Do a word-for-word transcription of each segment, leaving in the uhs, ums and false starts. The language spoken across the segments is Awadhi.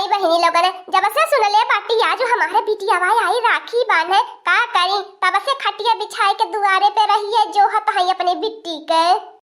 बहिनी लोगन, जब से सुनले बाटी आज हमारे बिटिया भाई आई राखी बांधे, का करी, तब से खटिया बिछाए के दुआरे पे रहिए जोहत हई अपने बिट्टी के।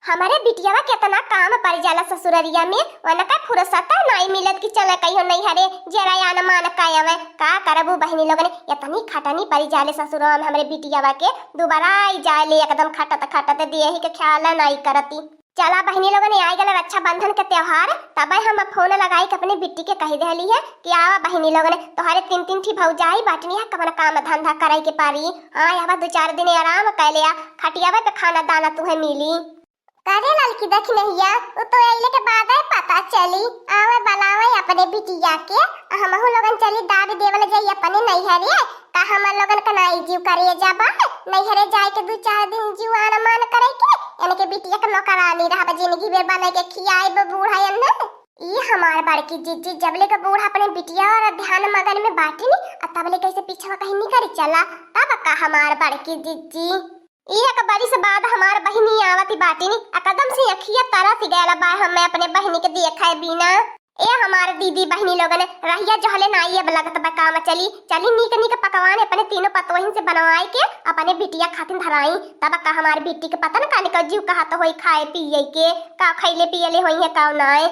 हमरे बिटियावा केतना काम परि जाला ससुररिया में, उनका फुर्सत नाई मिलत कि चले कहियो नैहरे, जेरा आन मान कायवे। का करबू बहिनी लोगन, एतनी खटनी परि जाले ससुरवा में हमरे बिटियावा के, दुबराई जाले एकदम खटत खटत, देही के ख्याल नाई करती। चला बहिनी लोगन, आइ गल रक्षाबंधन के त्योहार, तबे हम फोन लगाई के अपने बिट्टी के कहि देहली है कि आवा बहिनी लोगन, तोहरे तीन तीन ठी भौजाई बाटनी है, कवन काम धंधा करे के पारी। हाँ, आवा दू चार दिन आराम कैले आ, खटियावे पे खाना दाना तुहे मिली। करे ललकी दखिनहिया, उ तो अइले के बादे पता चली। आवे बलावे अपने बिटिया के, आ हमहू लोगन चली दाबि देवल जाई अपने नैहरे। का हमर लोगन का नाई जीव करे जाबा, नैहरे जाए के दू चार दिन जीव आन मान करे के, इनके बिटिया के नौकरानी रहब, जिंदगी भर बने के खियाइब बूढ़ा एन्हे। ई हमार बड़की जिज्जी, जबले के बूढ़ा अपने बिटिया और ध्यान मगन में बाटिनी, आ तबले कैसे पीछवा कहीं निकल चला, तब का हमार बड़की जिज्जी। ई एक बरिस बाद हमार बहिनी आवत बाटिन, एकदम से अखिया तरस गयल बा हमें अपने बहिनी के देखे बिना। ए हमार दीदी बहिनी लोगन, रहिया जहले नाई अब लगत बा काम चली, चली नीक नीक पकवान अपने तीनों पतोहिन से बनवाई के अपने बिटिया खातिन धराई, तब का हमार बिट्टी के पता न का निकल जीव कहत होई खाए पिए के, का खैले पियले होई है का नाय।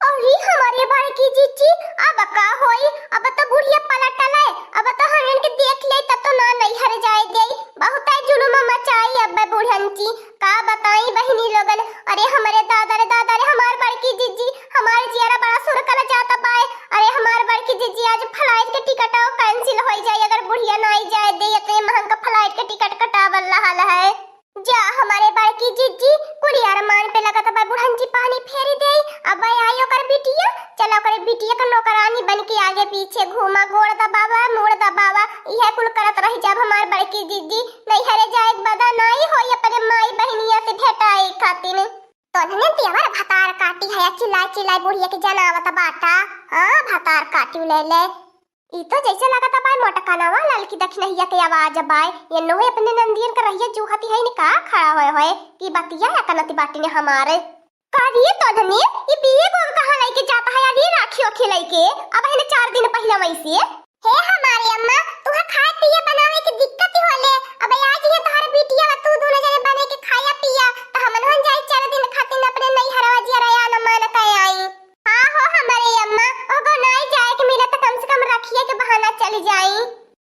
अरे हमारे बड़की जिज्जी, अब का होई? अब तो बुढ़िया पलटल है, अब तो हमन के देख ले तब तो ना नैहर जाए देई। बहुत है जुलुम मचाई अब बुढ़न की, का बताई बहिनी लोगन। अरे हमारे दादा रे दादा रे, हमार बड़की जिज्जी, हमार जियरा बड़ा सुरकल जाता बाय। अरे हमार बड़की जिज्जी, आज flight के टिकट cancel हो जाई अगर बुढ़िया ना आई जाए दे, इतने महंगा flight के टिकट कटावल रहल है। जा हमारे बड़की जिज्जी, कुली अरमान पे लगत बा बुढ़न जी पानी फेरी देई। अब आई ओकर बिटिया, चला ओकर बिटिया के नौकरानी बन के आगे पीछे घूमा, गोड़ दबावा, मूड़ दबावा, इहे कुल करत रह जाब हमार बड़की जिज्जी। नैहरे जाए के बदा नाई होई अपने माई बहिनिया से भेटाए खातिन। तो धनन ती हमार भतार काटी है, चिल्लाए चिल्लाए बुढ़िया के जनावत बाटा। हाँ, भतार काटी ले ले। ई तो जैसे लागत बाय मोटकनवा ललकी दखिनहिया के आवाज बाय। ये नोहे अपने नंदियन के रहिया जूहती है, इनका खड़ा होए होए कि बतिया या कनती बाटी ने हमारे। का रे तोधनी, ई बिये को कहाँ लइके जाता है? अरे राखी ओखी लइके, अब है ना चार दिन पहले वैसे। हे हमारे अम्मा, तुहा खाए पिए बनावे के दिक्कत ही होले। अब आज ये तोहर बिटिया बा, तू दोनों जने बने के खाया पिया, तो हमन हन जाई चार दिन खातिर अपने नैहरवा जियरा आन मान के आई। हाँ हो हमरे अम्मा, ओगो नाई जाए के मिले त कम से कम रखिए के बहाना चली जाई।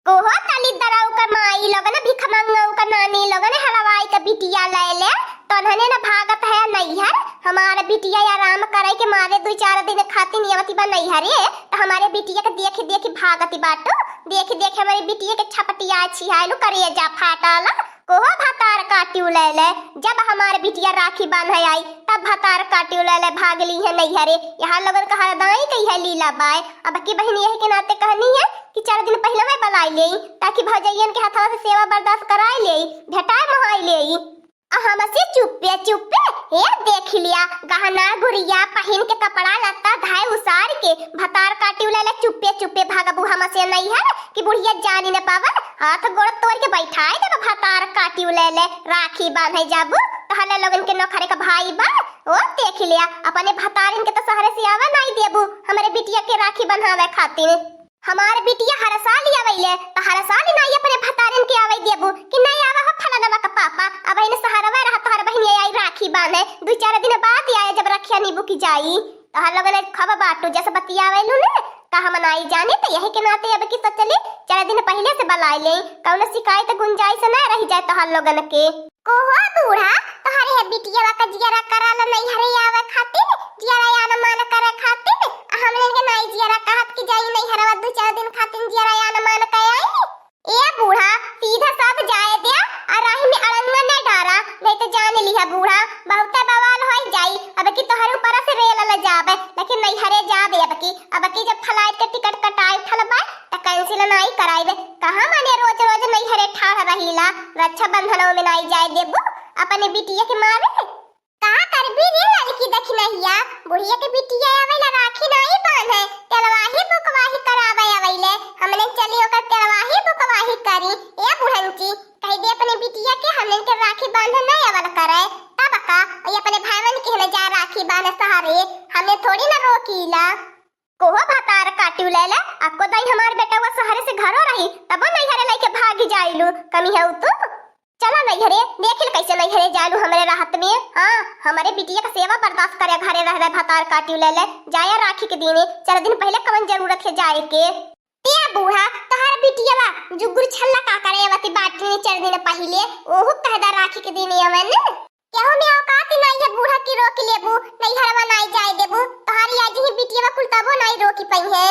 कोहो तली दराऊ का माई लोगन, भिखमंगऊ का नानी लोगन, हलवाई का बिटिया ले ले, तोन्हने न भागत है नैहर। हमार बिटिया आराम करे के मारे दुई चार दिन खातिर नियमती बा नैहरे, त हमारे बिटिया के देखी देखी भागती बाटू, देखी देखी हमारे बिटिया के छपटिया छिहाइलू करेजा फाटल। कोहो भतार काटियो ले ले, जब हमार बिटिया राखी बांधे आई, तब भतार काटियो ले ले भाग ली है नैहरे। यहाँ लोगन का हरदाई कही है लीला बाय। अब की बहिनी यही के नाते कहनी है कि चार दिन पहले मैं बलाई ले, ताकि भौजैयन के हथवा से सेवा बर्दाश्त कराए ले, भेटाए मोहाई ले। आ हमसे चुप्पे चुप्पे, हे देख लिया, गहना गुरिया पहिन के कपड़ा लत्ता धाए उसार के भतार काटियो ले ले चुप्पे चुप्पे भागबू हमसे नैहर। कि बुढ़िया जानी न पावन, हाथ गोड़ तोड़ के बैठाए देब भतार काटियो ले ले। राखी बांधे जाबू, तहले लोगन के नौखरे का भाई बा। ओ देख लिया, अपने भतारिन के तो सहरे से आवे नाई देबू, हमरे बिटिया के राखी बंधावे खातिर। हमार बिटिया हर साल आवैले, त हर साल नाई अपने भतारिन के आवे देबू कि नाई आवा हो फलानवा का पापा, अब इन सहरवा रहा तोहर बहिनिया आई राखी बांधे, दू चार दिन बाद आए जब रखिया नीबू की जाई। तोहर लोगन खब बाटू जैसे बतियावेलू ने, त हम नाई जाने, त यही के नाते अब की सोचली, चार दिन पहले से बलाई ले, कौनो शिकायत गुंजाइश न रह जाए तोहर लोगन के। कोहो बूढ़ा, तोहरे है बिटिया का जियरा कराल नैहरे आवे खातिर, जियरा आन मान करे खातिर, आ हमने के नाई जियरा कहत कि जाई नैहरवा दू चार दिन खातिर जियरा आन मान के आई। ए बूढ़ा, सीधा साफ जाए द्या, आ राही में अड़ंगा न डारा, नहीं तो जान लिहा बूढ़ा, बहुते बवाल होई जाई। अब की तोहरे ऊपर से रेल ल जाबे, लेकिन नैहरे जाबे अब की। अब की जब flight के टिकट कटाई ठल बा, त cancel नाई कराइबे। कहाँ माने रोज रोज नैहरे ठाढ़ रहीला, रक्षाबंधन में नाई जाए देबू अपने बिटिया के मारे। का करबी रे लड़की दखिनहिया, बुढ़िया के बिटिया आवेला राखी नाई बांधे, तेलवाही बुकवाही करावे आवेले, हमने चली ओकर तेलवाही बुकवाही करी। ए बुढ़ंची, कह दे अपने बिटिया के हमने के राखी बांधे नहीं आवल करे, तब का, ये अपने भाईवन के हने जा राखी बांधे सहारे, हमने थोड़ी ना रोकीला। कोहो भतार काटियो को दाई हमार बेटवा सहरे से घरो रही, तबो नैहरे लइके भागी जाइलू, कमी है तू। चला नैहरे, देख ले कैसे नैहरे जालू हमरे रहत में। हाँ, हमरे बिटिया का सेवा बर्दाश्त करे, घरे रह रहे भतार काटियो ले ले, जाया राखी के दिने, चार दिन पहिले कवन जरूरत है जाए के। ए बूढ़ा, तोहर बिटिया बा, जुगुर छल्ला का करे आवती बाटी ने चार दिन पहिले, ओहू कहदा राखी के दिने अवन। केहू में औकात नहीं है बूढ़ा की रोक लेबू, नैहरवा नहीं जाए देबू, तोहरी आज ही बिटिया बा कुल तबो नहीं रोकी पई है।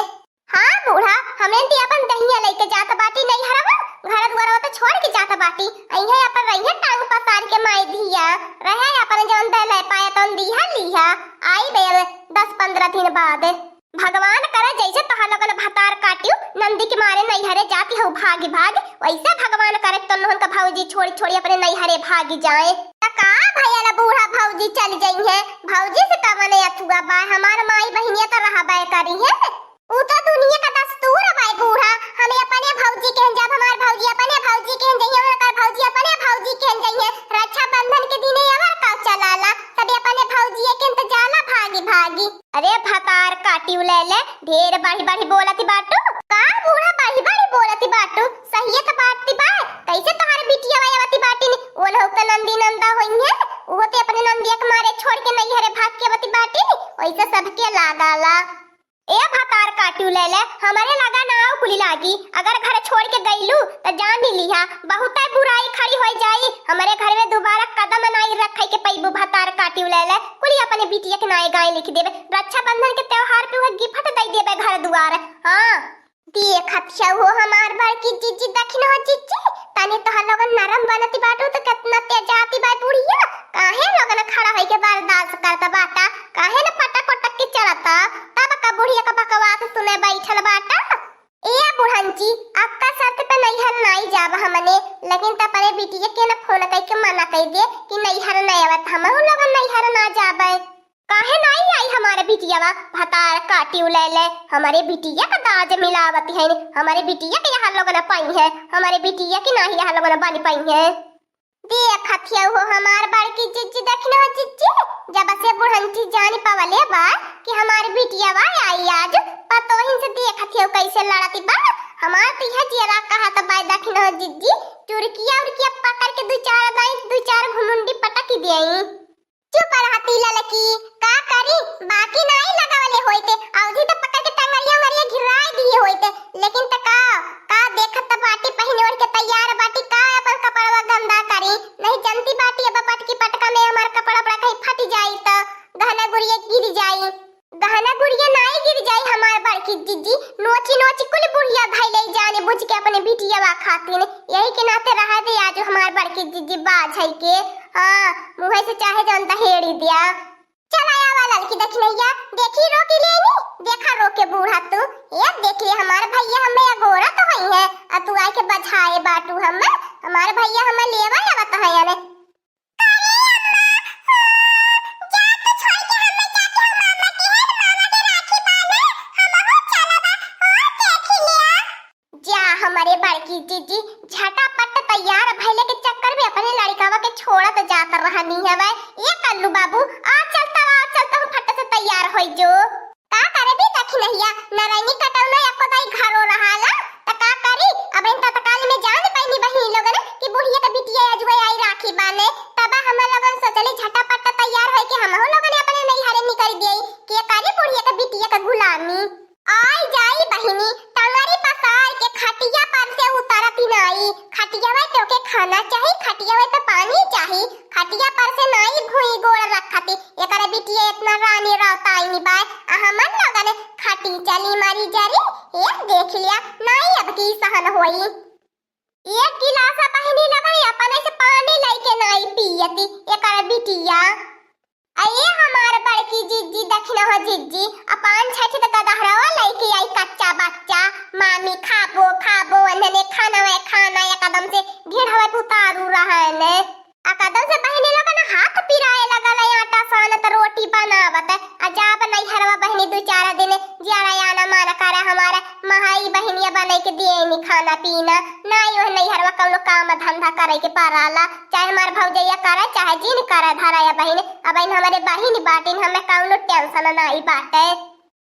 हाँ बूढ़ा, हमरे ती अपन दहिया लइके जात बाटी नैहरवा, घर दुआरवा तो छोड़ के जात बाटी। अइहे अपन रहिए टांग पसार के माई धिया, रहे अपन जौन दे ले पाए तौन दिहा लिहा। आई बे अब दस पन्द्रह दिन बाद। भगवान करे जैसे तोहार लोगन भतार काटियो, नंदी के मारे नैहरे जाती हो भागी भाग, वैसे भगवान करे तो नोहन का भौजी छोड़ी छोड़ी अपने नैहरे भागी जाए। त का भैया बूढ़ा भौजी चल जइहे, भौजी से कवने अथुआ बा, हमार माई बहिनिया तो रहबे करी है। उ तो दुनिया का दस्तूर बाय बूढ़ा, हमें अपने भौजी कहन जब हमार भौजी अपने भौजी कहन जइहे, उनकर भौजी अपने भौजी कहन जइहे। रक्षाबंधन के दिने अवर का चलाला, सब अपने भौजी के इंतजाला भागी भागी। अरे भतार काटी उलैले, ढेर बढ़ी बढ़ी बोलती बाटू। का बूढ़ा बढ़ी बढ़ी बोलती बाटू? सहिए तो बात बा। कैसे तोहार बिटिया आवती बाटी ने? ओनहु तो नंदी नंदा होई है, वो ते अपने नंदिया के मारे छोड़ के नैहरे भाग के आवती बाटी ने, वैसे सबके लागाला। ए भतार काटू ले ले, हमरे लगा ना आओ कुली लागी। अगर घर छोड़ के गईलू त जान ही लिहा, बहुते बुराई खड़ी होई जाई। हमरे घर में दोबारा कदम नाई रखे के पैबू। भतार काटू ले ले, कुली अपने बिटिया के नाई गाय लिख देबे। रक्षाबंधन के त्योहार पे वह गिफ्ट दे देबे घर दुआर। हाँ, देखत छौ हो हमार बड़की जिज्जी, दखिन हो जिज्जी, तनी तोहर लोगन नरम बनती बाटू त केतना तेजाती बा बुढ़िया। काहे लोगन खड़ा होई के बर्दाश्त करत बाटा? काहे न पटक पटक के चलता? तब का बुढ़िया का बकवास सुने बैठल बाटा? ए बुढ़ंची, अक्का शर्त पे नैहर नाई जाब हमने, लेकिन त अपने बिटिया के न फोन कई के मना कई दे कि नैहर न आवत, हमहू लोगन नैहर ना जाबे। काहे नाई आई हमारे बिटियावा? भतार काटी उलैले, हमारे बिटिया का दाज मिलावत है, हमारे बिटिया के यहाँ लोगन पाई है, हमारे बिटिया की नाही यहाँ लोगन बन पाई है। देखत हियौ हो हमार बड़की जिज्जी, दखिन हो जिज्जी, जब से बुढ़ंची जान पवले बा कि हमार बिटियावा आई आज, पतोहिन से देखत हियौ कैसे लड़ती बा। हमार तो यह जियरा कहत बा, दखिन हो जिज्जी, चुरकिया उरकिया पकड़ के दू चार दाई, दू चार घुमुंडी पटक देई। चुप रहती ललकी, का करी, बाकी नाई लगावले होइते, अवधी त पकड़ के टंगरिया उंगरिया घिराई दिए होइते, लेकिन त का, का देखत त बाटी पहिने ओढ़ के तैयार बाटी, का अपन कपड़वा गंदा करी, नहीं जनती बाटी अब पटकी पटका में हमार कपड़ा उपड़ा कहीं फट जाई त गहना गुरिया गिर जाई। गहना गुरिया नाई गिर जाई हमार बड़की जिज्जी, नोची नोची कुल बुढ़िया धैले जाने बुझ के अपने बिटियावा खातिन। यही के नाते रहा दे आज हमार बड़की जिज्जी बाझ है के। हाँ, मुँहे से चाहे जौन दहेड़ी दिया। चल आया वा ललकी दखिनैया, देखी रोकी लेनी, देखा रोके बूढ़ा तू। ए देख ले हमार भैया हमें अगोरा तो होई है, आ तू आके बझाए बाटू हमें, हमार भैया हमें लेवा आवत है याने। अरे अम्मा, हाँ, जा तो छोड़ के हमें जाके हम मामा के हैं, मामा के राखी बांधे, हमहू चलबा, और देख लिया। जा हमरे बड़की जिज्जी, झटापट तैयार भइले के चक्कर में अपने लड़िकावा के छोड़त जात रहनी हवे। ए कल्लू बाबू, आ चलता, आ चलता, हम फट से तैयार होई जो। का करे भी दखिनैया, नरैनी कटौना एको दाई घरो रहाला, त का करी? अब इन तत्काल में जान पैनी बहिनी लोगन कि बुढ़िया के बिटिया अजुए आई राखी बाने, तब हम लोगन सोचली झटापट तैयार होई के हमहू लोगन अपने नैहरे निकल दिए, के करी बुढ़िया के बिटिया के गुलामी। आई जाई बहिनी, टंगरी पसार के खटिया पर से उतरती नाई। खटियावे तो के खाना चाही, खटियावे तो पानी चाही, खटिया पर से नाई भुई गोड़ रखती। एकरे बिटिया इतना रानी रहताई नी बाय, आ हमन लोगन खटी चली मरी जरी। ए देख लिया, नाई अब की सहन होई। एक गिलास बहिनी लोगन अपन ऐसे पानी लइके नाई पियती, एकर बिटिया। अये हमार बड़की जिज्जी, दखिन हो जिज्जी, आ पान छठी त गदहरवा लइके आई कच्चा बच्चा, मामी खाबो, खाबो, अन्हने खाना वै खाना एकदम से ढेढ़वा पे उतारू रहन। आ कदम से बहिनी लोगन हाथ पिराए लगल है, आटा सानत रोटी बनावत। आ जाब नैहरवा बहिनी दू चार दिन, जियारा आना मान करे हमार, महाई बहिनिया बने के दिए नी खाना पीना, ना ही वह नैहरवा कौनो काम धंधा करे के पराला। चाहे हमार भौजैया करे, चाहे जिन करे धराया बहिन, अब इन हमरे बहिन बाटिन, हमें कौनो tension नाई बाटे।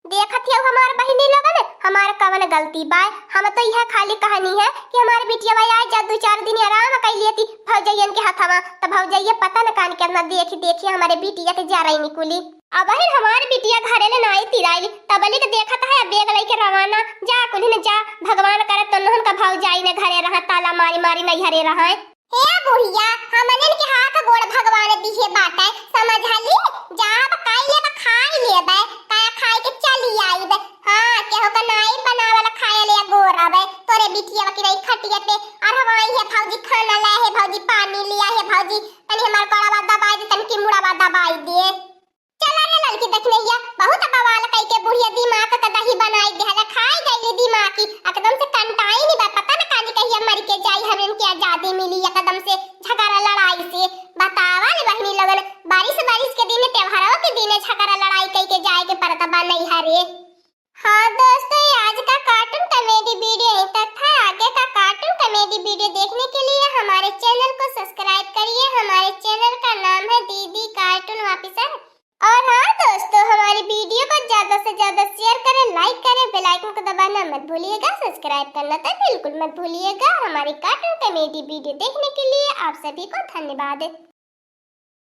देखत हियौ हमार बहिनी लोगन, हमार कवन गलती बाय? हम तो यह खाली कहनी है कि हमार बिटिया भाई आए जा, दो चार दिन आराम कर लेती भौजैयन के हथवा, त भौजैया पता न कान केतना देखी देखी हमारे बिटिया के जा रही निकुली। अब ही हमार बिटिया घरे ले नाई तिराइली, तबली के देखत है बेग लेके रवाना। जा कुलिन जा, भगवान करे तोनहन का भौजाई न घरे रहा, ताला मारी मारी नैहरे रहा। हे बुढ़िया, हमनन के हाथ गोड़ भगवान दिहे बाटे, समझली? जाब खाई लेब, खाई लेबे, का खाई के चली आईबे। हाँ, केहू का नाई बनावल खाए ले गोर अबे, तोरे बिटिया की नहीं खटिया पे, और हमारी है भौजी खाना लाए, है भौजी पानी लिया, है भौजी तनी हमार गोड़वा दबाई दे, तनी की मुड़वा दबाई दे। चला रे ललकी दखिनैया, बहुत बवाल कई के बुढ़िया दिमाग का दही बनाई देहला, खाई गईली दिमाग की, एकदम से कंटाई नहीं बा, पता न काली कहिया मर के जाई, हमन के आजादी मिली एकदम से झगड़ा लड़ाई से। बतावा रे बहिनी लोगन, बारिश बारिश के दिन, त्योहारों के दिन झगड़ा लड़ाई कई के जाए के पड़त बा नैहरे। हाँ दोस्तों, ये आज का कार्टून कॉमेडी वीडियो यहीं तक था। आगे का कार्टून कॉमेडी वीडियो देखने के लिए हमारे चैनल को सब्सक्राइब करिए। हमारे चैनल का नाम है दीदी कार्टून ऑफिसर। और हाँ दोस्तों, हमारी वीडियो को ज्यादा से ज्यादा शेयर करें, लाइक करें, बेल आइकन को दबाना मत भूलिएगा, सब्सक्राइब करना तो बिल्कुल मत भूलिएगा। हमारी कार्टून कॉमेडी वीडियो देखने के लिए आप सभी को धन्यवाद।